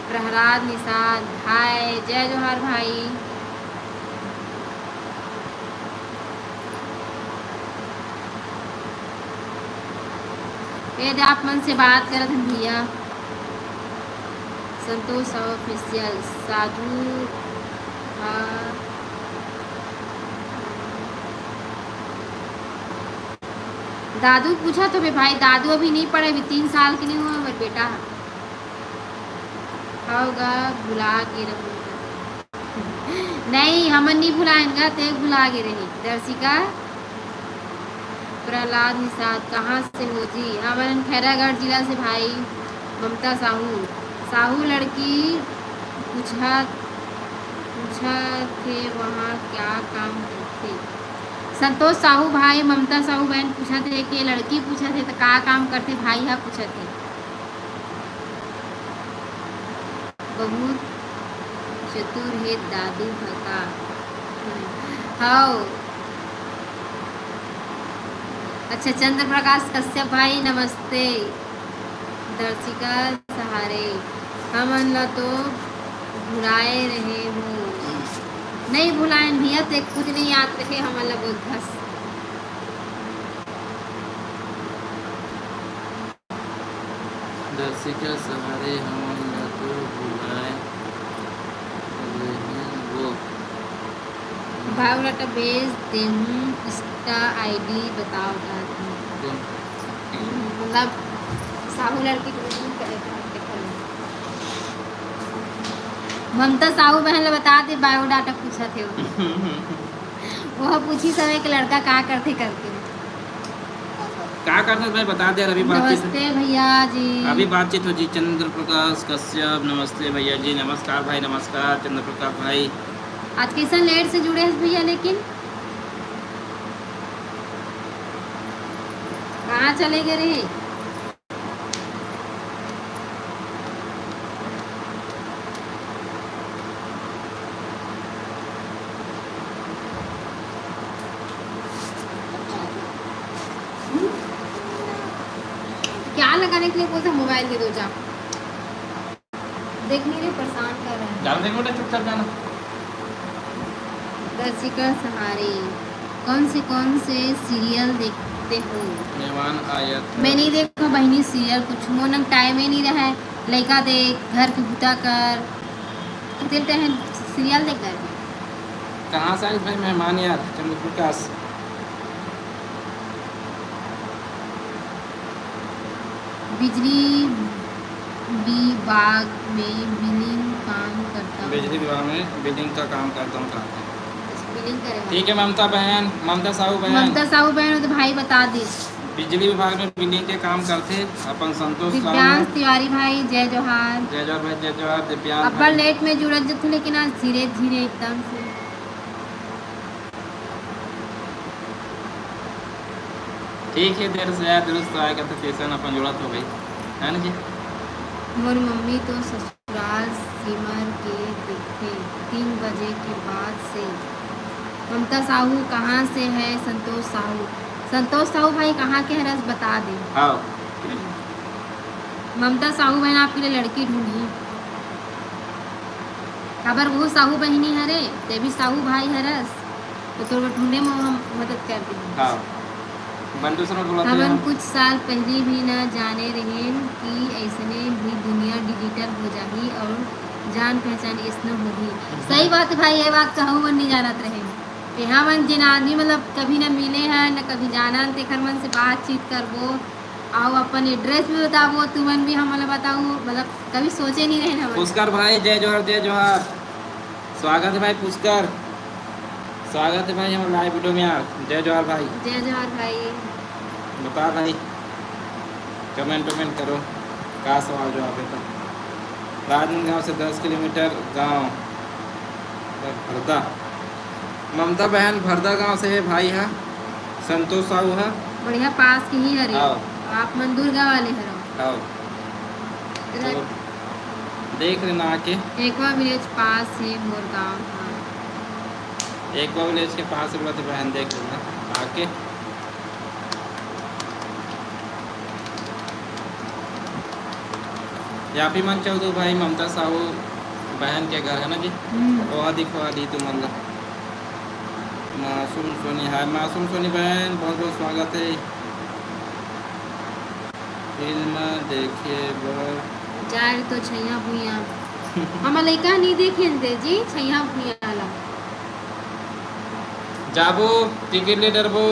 प्रहलाद निषाद, हाय, जय जोहार भाई। ये दे आप मन से बात करत हन भैया। संतोष Official, साधु, हाँ। दादू पूछत होबे भाई, दादू अभी नहीं पढ़े, अभी तीन साल के नहीं हुआ हमार बेटा। हव गा, भुला गे रहूं। नहीं, हमन नहीं भुलायन गा, ते भुला गे रही। दर्शिका, प्रहलाद निषाद, कहाँ से हो जी? हमन खैरागढ़ जिला से भाई। ममता साहू, साहू लड़की पूछा, पूछा थे वहाँ क्या काम करते? संतोष साहू भाई, ममता साहू बहन पूछा थे कि लड़की पूछा थे तो का काम करते भाई हा पूछा थे। बहुत चतुर हे दादू ह का। हव। अच्छा, चंद्र प्रकाश कश्यप भाई, नमस्ते। दर्शिका सहारे, हमन ला तो भुलाए रहे हो। नहीं भुलाएन भैया, ते खुद नहीं याद रहे, हमन ला बोलथस। दर्शिका सहारे, हमन ला तो भुलाए रहे हो। बायोडाटा भेज देहूँ, Insta ID बताओ का तुम। कौन? मतलब, साहू लड़की को भी करे करते करो। ममता साहू बहन ला बता दे, बायोडाटा पूछत हे। वो पूछी समय के लड़का का करथे करके। का करथे भाई, बता दे यार, अभी बातचीत। नमस्ते भैया जी। अभी बातचीत हो जी, चंद्र प्रकाश कश्यप, नमस्ते भैया जी, नमस्कार भाई, नमस्कार चंद्र प्रकाश भाई। आज कैसन लेट से जुड़े हस भैया, लेकिन कहाँ चले गए रहे? क्या लगाने के लिए बोलते हैं, मोबाइल दे दो जा। देख नहीं रहे, परेशान कर रहे हैं। जान दे बेटा, चुपचाप जाना। दर्शिका सहारे, कौन से कौन से सीरियल देखते हो? मेहमान आया था। मैं नहीं देखा बहिनी सीरियल कुछ, मोर नंग टाइम ही नहीं रहा है। लइका देख, घर के बुता कर, कितने टाइम सीरियल देख कर। कहाँ से आइस भाई मेहमान यार, चंद्र प्रकाश? बिजली विभाग में बिलिंग काम करता हूँ। बिजली विभाग में बिलिंग का काम करता हूँ, कहा था। बिलिंग करे वाला। ठीक है ममता बहन, ममता साहू बहन। ममता साहू बहन हो तो भाई बता दी। बिजली विभाग में बिलिंग के काम करथे अपन संतोष साहू दिव्यांश है। तिवारी भाई, जय जोहार। जय जोहार भाई, जय जोहार दिव्यांश अब्बड़ भाई। लेट में जुड़त जथे, लेकिन आज धीरे धीरे एकदम से। ठीक है, देर से आया, दुरुस्त आया, कहते कैसन अपन जुड़त हो भाई, है ना जी? मोर मम्मी तो ससुराल सिमर के देखथे तीन बजे के बाद से। ममता साहू कहाँ से है? संतोष साहू, संतोष साहू भाई कहाँ के हरस बता दे। हाँ। ममता साहू बहन आपके लिए लड़की ढूंढी। काबर वो साहू बहिनी हरे, ते भी साहू भाई हरस, तो तोर ढूंढे में हम मदद कर देंगे। हाँ। बंटू सर बोला हमन कुछ साल पहली भी न जाने रहेन कि ऐसने भी दुनिया डिजिटल हो जाही और जान पहचान ऐसनो होही। सही बात है भाई, ये बात कहूँ मन नहीं जानत रहे कि हमन जिन आदमी मतलब कभी न मिले हैं न कभी जानन, तेखर मन से बातचीत करबो, आओ अपन एड्रेस भी बताबो, तुमन भी हमन ला बताओ, मतलब कभी सोचे नहीं रहे हमन। पुष्कर भाई जय जोहार, जय जोहार। स्वागत है भाई पुष्कर, स्वागत है भाई हमारे लाइव वीडियो में यार। जय जोहार भाई। जय जोहार भाई। बता भाई, कमेंट वमेंट करो, का सवाल जवाब है तो। राजनांदगांव से दस किलोमीटर गांव भरदा। ममता बहन भरदा गांव से है भाई हा, संतोष साहू हा। बढ़िया पास के ही हरे। आओ। आप मन दुर्गा वाले हरो। आओ। तो देख लेना आके। एक्वा विलेज पास है मोर गांव। हाँ। एक्वा विलेज के पास है बोला तो बहन देख लेना आके। या फिर मन चौधरी भाई ममता साहू बहन के घर है ना जी। हम्म। वहाँ दिखवा दी तुमन ला। मासूम सोनी, हाय मासूम सोनी बहन, बहुत बहुत स्वागत है फिल्म देखे बर। जा रे तो छैया भुइया। हम लइका नहीं देखे दे जी, छैया भुइया ला। जाबो, टिकट ले डरबो,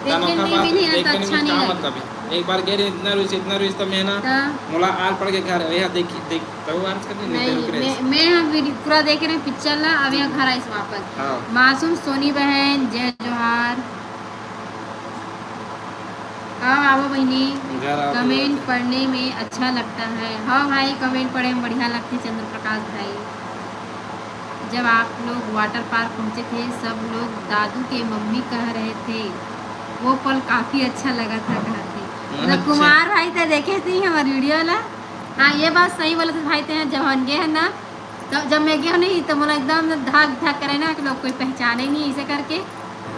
देखे नहीं मिली ना तो अच्छा नहीं लगे। मतलब है। एक बार गए इतना रुइस, इतना रुइस तो मैं ना, हाँ। मोला आल पड़ के घर, यह देख, देख, तो आज कर नहीं, नहीं, मैं, मैं हम वीडियो पूरा देखे रहे पिक्चर ला, अब यहाँ घर आइस वापस। हाँ। मासूम सोनी बहन, जय जोहार। हाँ, आवो बहिनी। घर आओ, कमेंट पढ़ने में अच्छा लगता है। हाँ भाई, कमेंट पढ़े में बढ़िया लगते चंद्र प्रकाश भाई। जब आप लोग वाटर पार्क पहुँचे थे, सब लोग दादू के मम्मी कह रहे थे, वो पल काफ़ी अच्छा लगा था, कहा थे। मतलब अच्छा। कुमार भाई तो देखे थे हमारे वीडियो ला। हाँ, ये बात सही बोलत हस भाई तें, जब हम गे हन ना, तब जब मैं गे हँव नहीं, तो मोला एकदम धक धक करे ना कि लोग कोई पहचाने नहीं, ऐसे करके।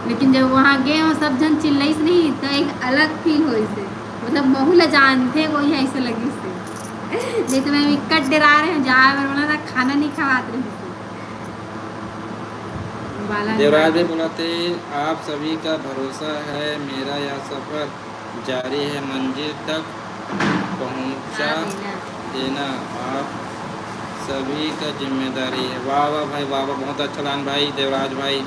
लेकिन जब वहाँ गे हँव, सब झन चिल्लाइस नहीं, तो एक अलग फील होइस हे, मतलब महू ला जानथे कोई, ऐसे लगिस हे। नहीं तो मैं इकट डरा रहे हँव, जाए बर मोला ना खाना नहीं खवात रहिस हे। बाला देवराज भाई बोलथे, आप सभी का भरोसा है, मेरा यह सफर जारी है, मंजिल तक पहुँचा हाँ, देना। देना आप सभी का जिम्मेदारी है। वाह, वाह भाई, वाह, वाह, बहुत अच्छा लान भाई, देवराज भाई।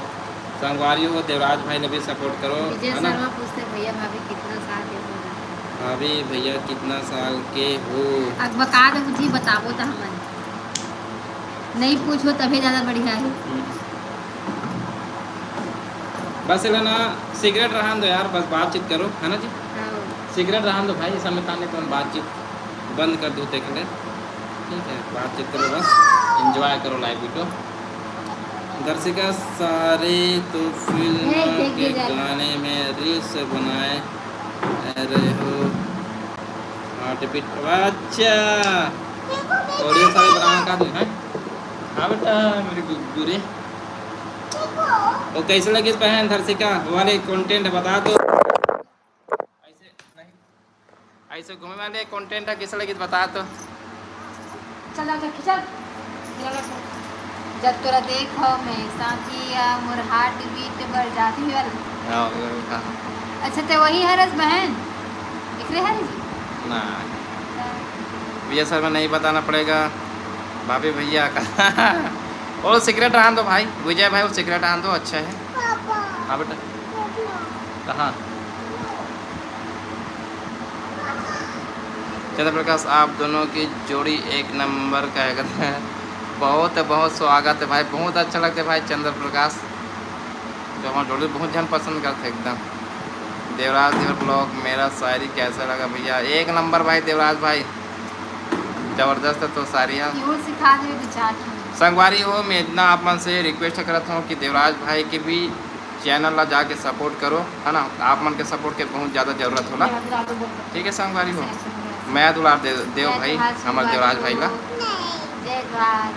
संगवारी हो, देवराज भाई ला भी सपोर्ट करो, विजय है ना? शर्मा पूछथे, "भैया भाभी कितना साल के हो?" भाभी भैया कितना साल के हो? अब बका दे, मुझे बताबो त हमन। नहीं पूछो तभे ज्यादा बढ़िया है। हम्म। बस एला ना, सिगरेट रहन दो यार, बस बातचीत करो, है ना जी? हाँ। सिगरेट रहन दो भाई, समय ताने तुम बातचीत बंद कर दो, देख ले, ठीक है, बातचीत करो बस, एंजॉय करो लाइव वीडियो। दर्शिका सारे तो फिल्म नहीं, देख के लीजिए। गाने में रील्स बनाए रहे हो, हार्ट बीट, अच्छा, ऑडियो सारे बनाना का तू है? हाँ बेटा, मेरी गुड्डू रे। वो कैसे लगिस बहन दर्शिका वाले कंटेंट बता दो। ऐसे नहीं, ऐसे घूमे वाले कंटेंट है, कैसे लगिस बता तो। चल, चल, चल, खींचल। जब तोरा देखो मैं साथी या मोर हार्ट बीट बढ़ जाती वाला। हाँ, वो कहा। अच्छा, ते वही हरस बहन? एकरे हरस जी? ना। विजय सर में नहीं बताना पड़ेगा, भाभी भैया का। वो सिगरेट रहन दो भाई, विजय भाई, वो सिगरेट रहन दो, अच्छा है। हाँ बेटा। कहाँ? चंद्र प्रकाश, आप दोनों की जोड़ी एक नंबर का है, कहते हैं। बहुत, बहुत स्वागत है भाई, बहुत अच्छा लगता है भाई चंद्र प्रकाश, जो हमारी जोड़ी बहुत जन पसंद करते हैं एकदम। देवराज देवर ब्लॉग, मेरा शायरी कैसा लगा भैया? एक नंबर भाई देवराज भाई, जबरदस्त है तो शायरी है। क्यों सिखा दे दो चार ठो। संगवारी हो, मैं इतना आप मन से रिक्वेस्ट करत हूँ कि देवराज भाई के भी चैनल ला जाके सपोर्ट करो, है ना? आप मन के सपोर्ट के बहुत ज़्यादा जरूरत होला। मैं दुलार दो बोल। ठीक है संगवारी हो, ऐसे, ऐसे, ऐसे। मैं दुलार दे, देव मैं भाई, दुलार हमारे संगवारी देवराज भाई ला। हो। जय दुलार।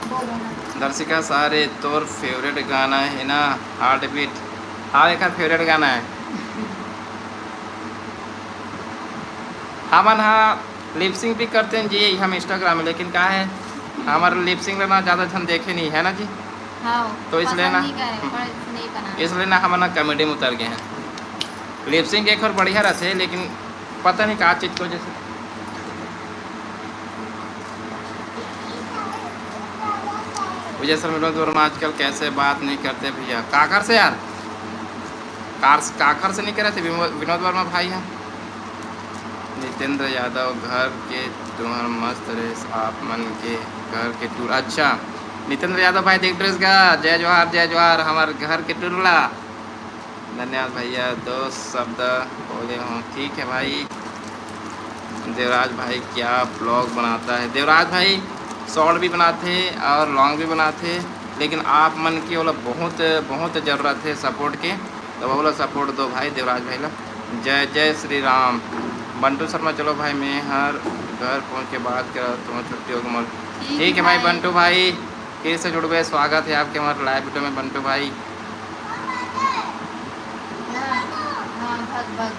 बोलो ना। दर्शिका सारे तोर फेवरेट गाना है ना हार्ट बीट? हाँ, एक फेवरेट गाना है। हमन हा लिपसिंग भी करते हैं जी हम इंस्टाग्राम में, लेकिन का है, हमारे लिपसिंग में ना ज़्यादा झन देखे नहीं है ना जी। हाँ, तो इसलिए पसंद ना, नहीं करे, पर नहीं बना। इसलिए ना हम ना कॉमेडी में उतर गए हैं। लिपसिंग एक और बढ़िया रहते, लेकिन पता नहीं का चीज़ की वजह से। विजय सर, विनोद वर्मा आजकल कैसे बात नहीं करते भैया? काकर से यार? कार-, काकर से नहीं करे थे विमो-, विनोद वर्मा भाई है। नितेंद्र यादव, घर के तुहर मस्त रहे, आप मन के घर के टूर। अच्छा, नितेंद्र यादव भाई देख ड्रेस का, जय जोहार, जय जोहार, हमार घर के टूर ला। धन्यवाद भैया, दो शब्द बोले हूँ। ठीक है भाई, देवराज भाई क्या ब्लॉग बनाता है। देवराज भाई शॉर्ट भी बनाते और लॉन्ग भी बनाते, लेकिन आप मन के ओला बहुत, बहुत ज़रूरत है सपोर्ट के, तो ओला सपोर्ट दो भाई देवराज भाई ला। जय जय श्री राम। बंटू शर्मा, चलो भाई, मैं हर घर पहुँच के बात करा, तुम्हें छुट्टी होगी मोर। ठीक ठीक है भाई भाई। बंटू भाई, फिर से जुड़ गए, स्वागत है आपके हमारे लाइव वीडियो में बंटू भाई। हाँ, हाँ, भग, भग।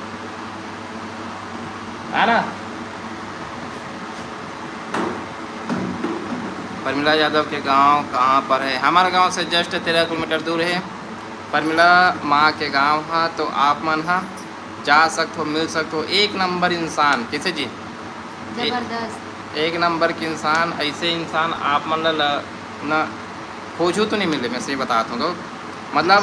आ ना। प्रमिला यादव के गांव कहाँ पर है? हमारे गांव से जस्ट तेरह किलोमीटर दूर है प्रमिला माँ के गांव है, तो आप मन हा जा सकत हो, मिल सकत हो। एक नंबर इंसान, कैसे जी? ए-, जबरदस्त। एक नंबर के इंसान, ऐसे इंसान आप मन ला ल-, न खोजू तो नहीं मिले, मैं सही बताता हूँ तो। मतलब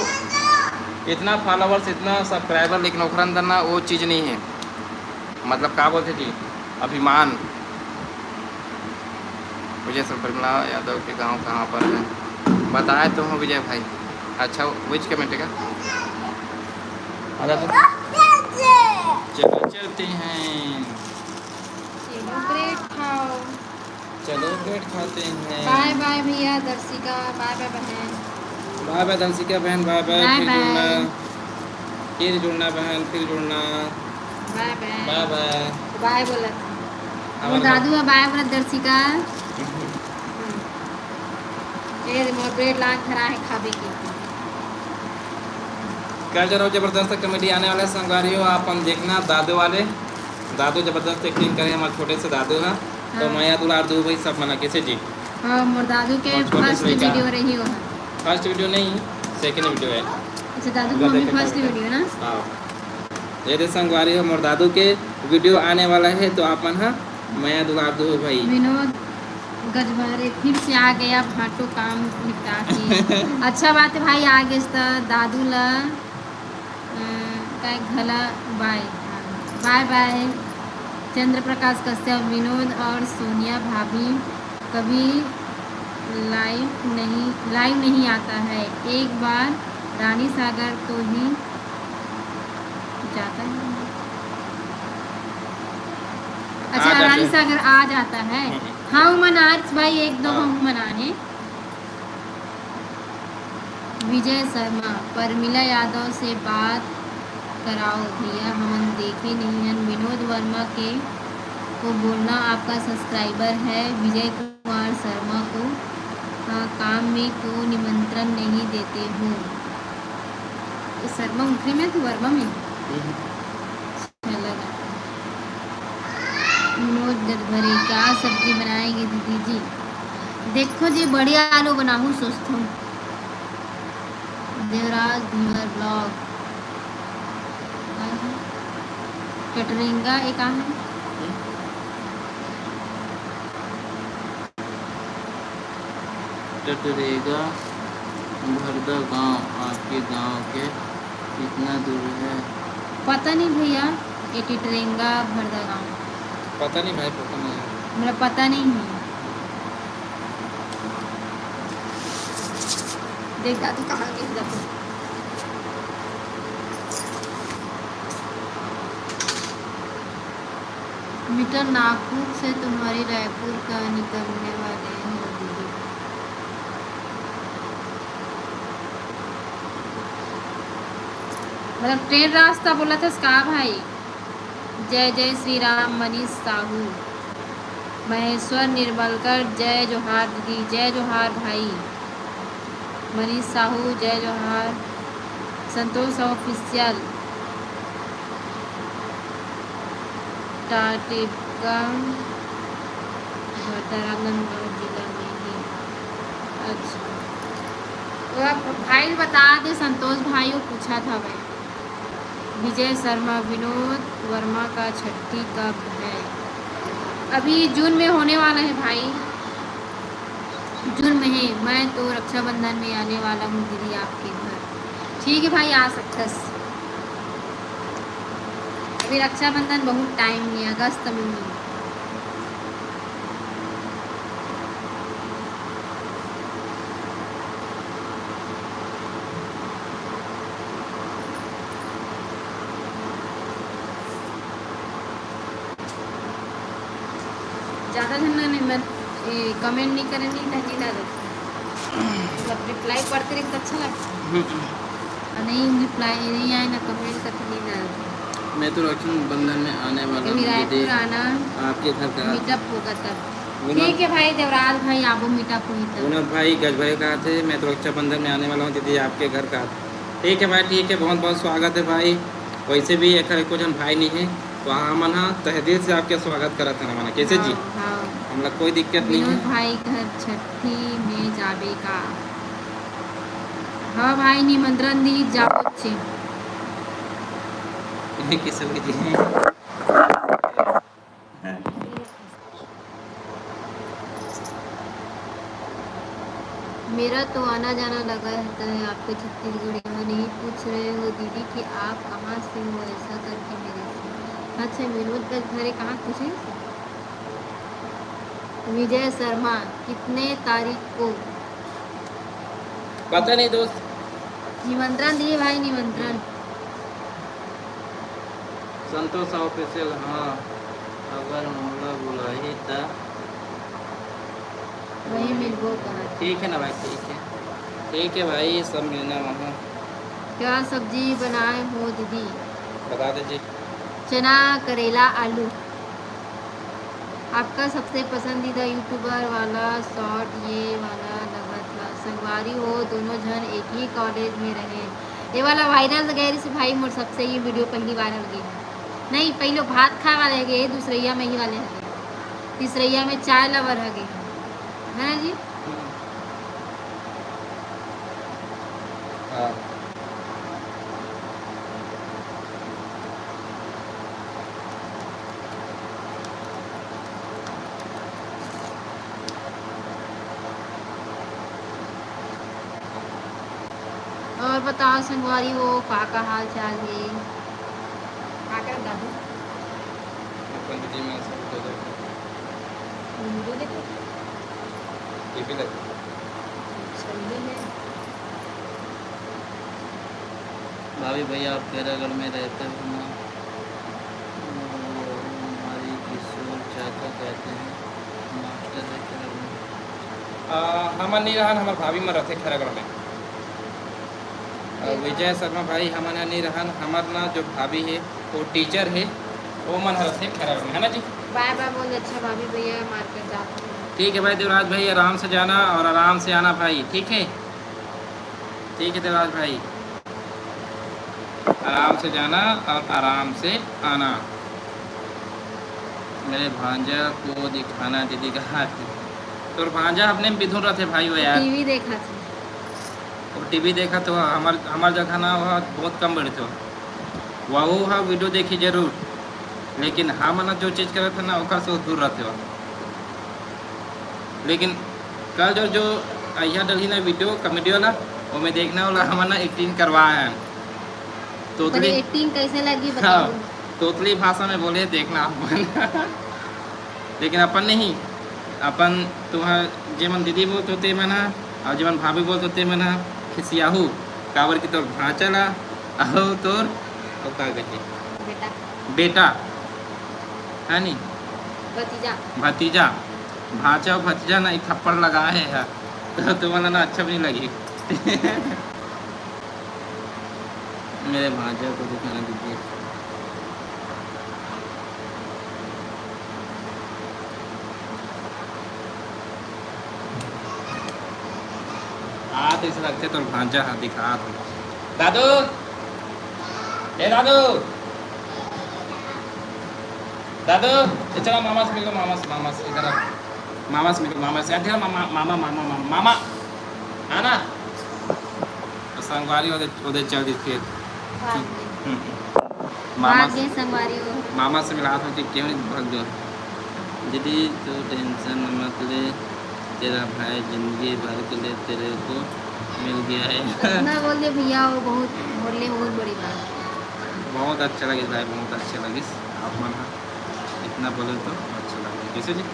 इतना फॉलोअर्स, इतना सब्सक्राइबर, लेकिन ओखर अंदर ना वो चीज़ नहीं है। मतलब का बोलते जी, अभिमान। विजय सर, प्रमिला यादव के गांव कहाँ पर है? बताए तो हूँ विजय भाई। अच्छा, which कमेंट का? अच्छा, तो चलो चलते हैं। चलो ब्रेड खाओ। चलो ब्रेड खाते हैं। बाय बाय भैया दर्शिका, बाय बाय बहन। बाय बाय दर्शिका बहन, बाय बाय। बाय फिर बाय। जुड़ना, फिर जुड़ना बहन, फिर जुड़ना। बाय बाय। बाय बाय। बाय बोलत। मोर दादू ह बाय व्रत दर्शिका। ये मोर ब्रेड लान धरा है खाबे के। कल जरूर जबरदस्त कॉमेडी आने वाला है संगवारी हो, आप हम देखना दादू वाले। दादू जबरदस्त एक्टिंग करे हमारे छोटे से दादू है। तो हाँ। मया दुलार दू भाई सब मना कैसे जी। हाँ, मोर दादू के और छोटे फर्स्ट से का? वीडियो रही हो। फर्स्ट वीडियो नहीं, सेकंड वीडियो है। अच्छा, दादू की मम्मी फर्स्ट वीडियो ना? हाँ। ये दे संगवारी हो, मोर दादू के वीडियो आने वाला है, तो आप मन हा मया दुलार दो भाई। विनोद गजभरे फिर से आ गया भाटो काम निपटा के। अच्छा बात है भाई, आ गए तो दादू ला, अ, का घला बाय। बाय बाय। चंद्र प्रकाश कश्यप, विनोद और सोनिया भाभी कभी लाइव नहीं, लाइव नहीं आता है। एक बार रानी सागर तो ही जाता है। अच्छा, आ जाता रानी है। सागर आ जाता है। हम्म। हाँ, उमन आज भाई एक दो हाँ। हम मना है। विजय शर्मा, परमिला यादव से बात कराओ भैया, हमन देखे नहीं हन। विनोद वर्मा के को बोलना आपका सब्सक्राइबर है। विजय कुमार शर्मा को, हाँ, काम में क्यों निमंत्रण नहीं देते हो? ये शर्मा उठरी में कि वर्मा में? हम्म। अच्छा लगा। विनोद गजभरे, क्या सब्जी बनाएगी दीदी जी? देखो जी, बढ़िया आलू बनाहूँ सोचथूँ। देवराज धीवर ब्लॉग। टटरेंगा एक आहे। टटरेगा भरदा गांव आपके गांव के कितना दूर है? पता नहीं भैया, ये टटरेंगा भरदा गांव। पता नहीं भाई, पता नहीं है। मेरा पता नहीं है। देख दादू कहाँ गिर जाते। मीटर नागपुर से तुम्हारी रायपुर का निकलने वाले हैं दीदी। मतलब ट्रेन रास्ता बोला था इसका भाई। जय जय श्री राम मनीष साहू, महेश्वर निर्मलकर, जय जोहार दीदी, जय जोहार भाई। मनीष साहू, जय जोहार। संतोष ऑफिशियल, टाटिबगंज, राजनांदगांव जिला में ही। अच्छा, तो आप भाई बता दे, संतोष भाई वो पूछा था भाई। विजय शर्मा, विनोद वर्मा का छट्ठी कब है? अभी जून में होने वाला है भाई, जून में है। मैं तो रक्षाबंधन में आने वाला हूँ दीदी आपके घर। ठीक है भाई, आ सकथस। अभी रक्षाबंधन बहुत टाइम है, अगस्त में ही। ज़्यादा झन ना नहीं, मैं, ए, कमेंट नहीं करे नहीं, तहीं ना रहता। मतलब रिप्लाई पढ़ते रही तो अच्छा लगता। हम्म। और नहीं रिप्लाई नहीं आए ना, कमेंट करते नहीं ना रहता। मैं तो रक्षाबंधन में आने वाला कभी हूँ दीदी, रायपुर आना, आपके घर का। मीटअप होगा तब। विनोद ठीक है भाई, देवराज भाई, आबो मीटअप होई तब। विनोद भाई गजभरे कहा थे, मैं तो रक्षाबंधन में आने वाला हूँ दीदी, आपके घर का। ठीक है भाई, ठीक है, बहुत बहुत स्वागत है भाई। वैसे भी एखर एको झन भाई नहीं है, तो हमन ह तहे दिल से आपके स्वागत करत हन। हमन कैसे जी? हाँ, हाँ। हमला कोई दिक्कत नहीं विनोद है। भाई घर छट्ठी में जाबे का? हाँ भाई, निमंत्रण दी, जाबो छे। किशोर जी। मेरा तो आना जाना लगा रहता है आपके छत्तीसगढ़ी में। नहीं पूछ रहे हो दीदी कि आप कहाँ से हो, ऐसा करके मेरे से। अच्छा, विनोद गजभरे कहाँ पूछे? विजय शर्मा कितने तारीख को? पता नहीं दोस्त। निमंत्रण दिए भाई, निमंत्रण। संतोष ऑफिशियल, हाँ, अगर मोला बुलाही त वही मिलबो कहा। ठीक है ना भाई, ठीक है, ठीक है भाई, सब मिलना वहाँ। क्या सब्जी बनाए हो दीदी? बता दीजिए। चना, करेला, आलू। आपका सबसे पसंदीदा यूट्यूबर वाला शॉट ये वाला लगत ह। संगवारी हो, दोनों झन एक ही कॉलेज में रहे। ये वाला वायरल गए से भाई, मोर सबसे ये वीडियो पहली वायरल गए। नहीं, पहले भात खाए वाले गए, दूसरैया में ही वाले हगे, तीसरैया में चाय लवर हगे, है ना जी? हाँ। और बताओ संगवारी हो, का का हाल चाल हे? का करत दादू? अपन दीदी में सब उधर वीडियो देखो। टीवी देखो। अच्छा, ये है। भाभी भैया, आप खैरागढ़ में रहते हो ना? वो हमारी किशोर चाचा कहते हैं, मास्टर है खैरागढ़ में। आ, हमन नहीं रहन, हमर भाभी मन रहते खैरागढ़ में। अ, विजय शर्मा भाई, हमन ह नहीं रहन, हमर ना जो भाभी है, वो टीचर है, वो मन ह रहते खैरागढ़ में, है ना जी? बाय बाय बोल, अच्छा भाभी भैया, मार्केट जाते हैं। ठीक है भाई देवराज भाई, आराम से जाना और आराम से आना भाई, ठीक है? ठीक है देवराज भाई, आराम से जाना और आराम से आना। मेरे भांजा को दिखाना दीदी का हाथ। तोर भांजा अपने में बिधुन रहते भाई, वो यार। टीवी देखा थे। वो टीवी देखा तो हमार, हमार जगह ना, वह बहुत कम बैठते हो। वहू हा वीडियो देखी जरूर, लेकिन हमन जो चीज करत है ना, ओकर से वो दूर रहते हो। लेकिन कल जो, जो अहिया डलही ना वीडियो कॉमेडी वाला, वो में देखना वाला हमन ना एक्टिंग करवाए हैं। तोतली बड़ी एक्टिंग कैसे लगी, हाँ, बताओ। तोतली भाषा में बोले, देखना अपन। लेकिन अपन नहीं, अपन तुम्हार जेमन दीदी बोलत होते मन हा, और जेमन भाभी बोलत होते मन हा, खिसियाहू, काबर कि तोर भांचा ला, अहो तोर, ओ का कहिथे? बेटा। बेटा, है नी? भतीजा। भतीजा, भांचा और भतीजा ना एक थप्पड़ लगा है यार, तो तुम्हारा ना अच्छा भी नहीं लगी। मेरे भांजा को दिखाना दीजिए। हाँ, तो इसे लगते तो भांजा हा दिखा दो। दादू, ए दादू, दादू, ए चला मामा से मिलो, मामा से, मामा से, इधर आ। मामा से मिलो, मामा से, इधर आ, मामा, मामा, मामा, मामा, मामा, है ना? तो संगवारी ओदे, ओदे चल दी फिर। भाग गए। हम्म। मामा भाग से, गए संगवारी हो। मामा से मिला था कि क्यों नहीं भाग गए? दीदी, तू टेंशन मत ले, तेरा भाई जिंदगी भर के लिए तेरे को मिल गया है। इतना बोल दे भैया, वो बहुत, बोलने बहुत बड़ी बात। बहुत अच्छा लगे भाई, बहुत अच्छा लगे आप मन हा इतना बोले तो अच्छा लगे। कैसे जी?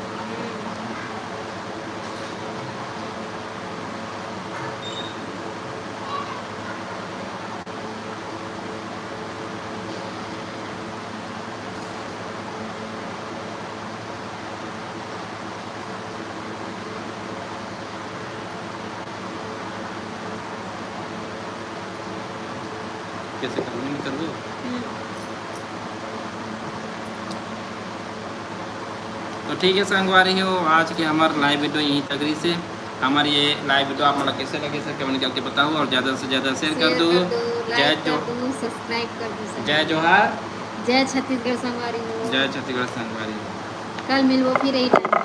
कैसे करबो, नहीं करबो? हम्म। तो ठीक है संगवारी हो, आज के हमार लाइव वीडियो यहीं तक रही से। हमार ये लाइव वीडियो आप मन ला कैसे लगे सर, कमेंट करके बताओ और ज़्यादा से ज़्यादा शेयर कर शेयर दो। कर दो, जय लाइक कर जो-, दो, सब्सक्राइब कर दो सर। जय जोहार। जय छत्तीसगढ़ संगवारी हो। जय छत्तीसगढ़ संगवारी हो। कल मिलबो फिर यही time।